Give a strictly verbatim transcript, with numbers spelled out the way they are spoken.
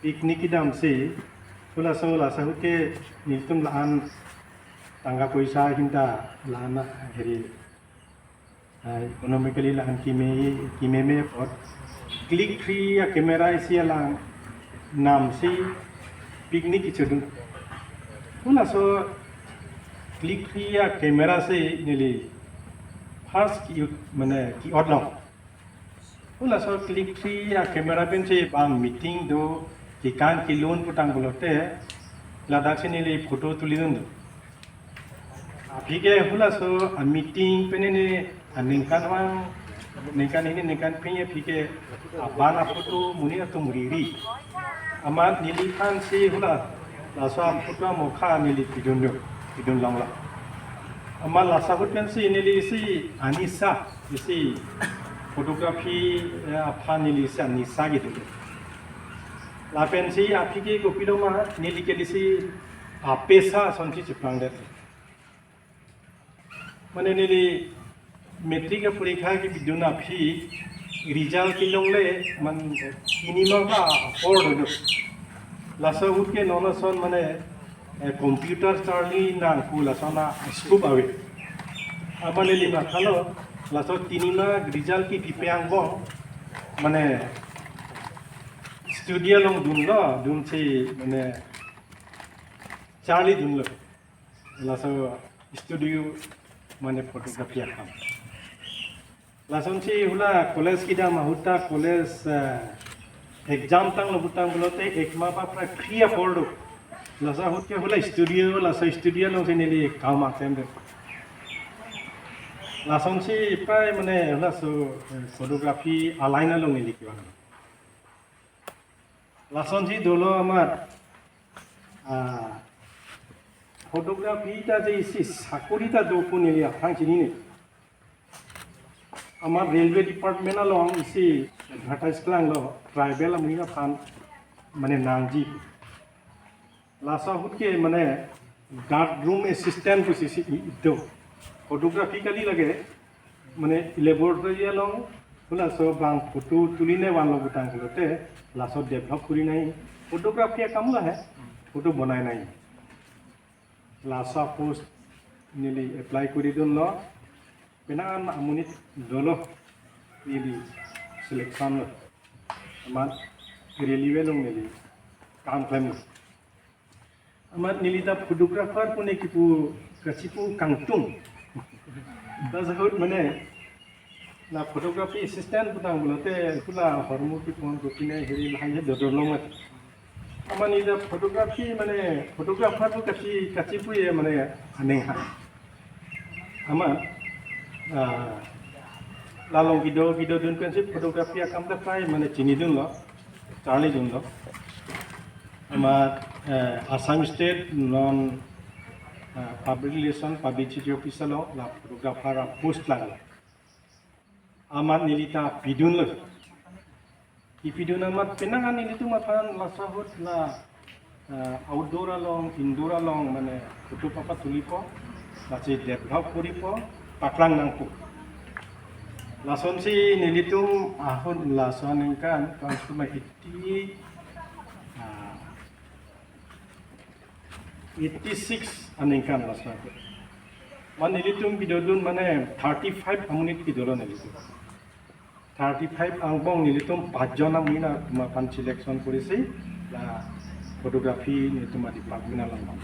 Picnic kedam si, hula so, la so ahut ke nelitum la-an tangka poisa ahin ta la-an heri, ah, economically la-an keme, kememe apot Click Three a-camera isi alang nam si picnic kechodun. Hula so Click Three a-camera si neli first ki, mane, ki-ot long. Hula so Click Three a-camera pen si bang meeting do, kekan kelun putang pulote, ladak si neli photo tulidun do. Aphi ke hula so a-meeting pen neli aningkanvang, ningkan hini ningkan phli aphi ke aban a-photo monit atum riri. Amat neliphan si hula laso a-photo amokha neli pidun do, pidun longlo. Amat laso ahut pen si neli isi anisa, isi photography, eh, aphan neli isi anisa kedun do. Lapen si aphi ke kopiloma neli ke isi apesa asonsi cheplangdet. Mane neli matric aporikha kepidun aphi result kelongle man tinima ba apor do. Laso ahut ke non ason mane, eh, computer charli nang pu lason a-scope ave. Amat neli mathalo laso tinima result kepipe angbong mane studio along dunlo, dunsi mane charlidunlo. Laso studio mane photography akam. Lasonsi hula college kedam ahut ta college, eh, exam tanglo putang pulote ekma ba prai free apor do. Laso ahut ke hula studio, laso studio alongsi neli kam atem do. Lasonsi prai mane hula so, eh, photography a-line along neli kevang. Lasonsi dolo amat, ah, photography ta je isi sakori ta do pu neli aphrang chinine. Amat railway department along isi advertise klanglo, tribal amonit aphan mane nangji. Laso ahut ke mane guard room assistant pusi isi i-, itum. Photography kali lake, mane laboratory along, hula so bang photo tuline vanlo putang pulote, laso develop korinai, photography akam lo he, photo bonai nai. Laso post neli apply koridunlo, penang amonit dolo neli selection lo. Amat railway along neli kam klemlo. Amat neli ta photographer pu ne kipu kachipu kangtung. Laso ahut mane la photography assistant putang pulote hula hormu kipon kopine heri lahai dodor long mat. Amat neli ta photography mane photographer pu kachi, kachipu ye mane aning ha. Amat, ah, la along kedo, kedodun pensi photography akam ta prai mane chinidunlo, charlidunlo. Amat, eh, Assam State non, eh, public relation, publicity officer along la photographer a-post lang. Amat neli ta pidunlo. Ipidun amat penang an nelitum aphan laso ahut la, eh, outdoor along, indoor along mane photo papa tulipo, lasi develop koripo, paklang nangpo. Lasonsi nelitum ahut laso aningkan, tahun suma eighty, ah, eighty-six aningkan laso ahut. Mane nelitum kedodun mane thirty-five amonit kedolo nelitum. Thirty-five angbong nelitum pachjon amonit atum aphan selection korisi la photography nelitum a-department along.